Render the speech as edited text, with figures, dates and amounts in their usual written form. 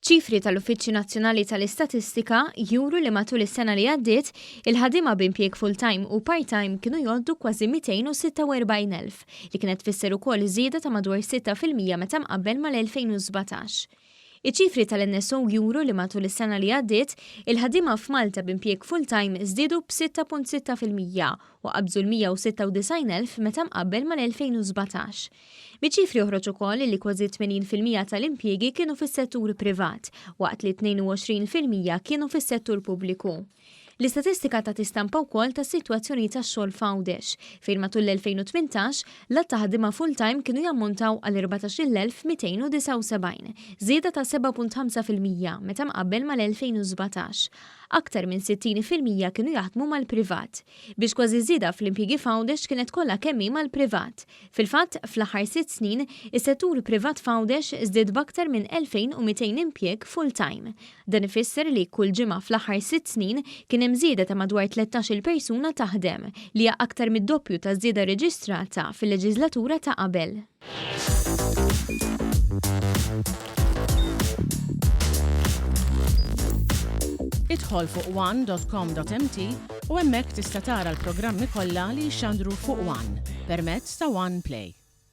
Ċifri tal-Uffiċċju Nazzjonali tal-Istatistika juru li matul is-sena li għaddiet, il-ħaddiema b'impjieg full-time u part-time kienu jgħoddu kważi 246,000, li kienet tfisser ukoll żieda ta' madwar 6% meta mqabbel mal-2017. Iċ-ċifri tal-NSO juru li matul is-sena li għaddiet, il-ħaddiema f'Malta b'impjieg full-time żdiedu b'6.6% u qabżu l-196,000 meta mqabbel mal-2017. Miċ-ċifri joħroġ ukoll li kważi 80% tal-impjiegi kienu fis-settur privat, waqt li 22% kienu fis-settur pubbliku. L-istatistika tagħti stampa wkoll tas-sitwazzjoni tax-xogħol f'Għawdex, fejn matul l-2018, l-għadd ta' ħaddiema full-time kienu jammontaw għal 14,279, żieda ta' 7.5% meta mqabbel mal-2017. Aktar minn 60% kienu jaħdmu mal-privat. Biex kważi ż-żieda fl-impjiegi f'Għawdex kienet kollha kemm hi mal-privat. Fil-fatt, fl-aħħar sitt snin, is-settur privat f'Għawdex żdied b'aktar minn 2,200 impjieg full-time. Dan ifisser li kull ġimgħa fl-aħħar sitt snin kien hemm żieda ta' madwar 13-il persuna taħdem, li hija aktar mid-doppju taż-żieda rreġistrata fil-leġiżlatura ta' qabel. Idħol fuq one.com.mt u hemmhekk tista' tara l-programmi kollha li jixxandru fuq One permezz ta' One Play.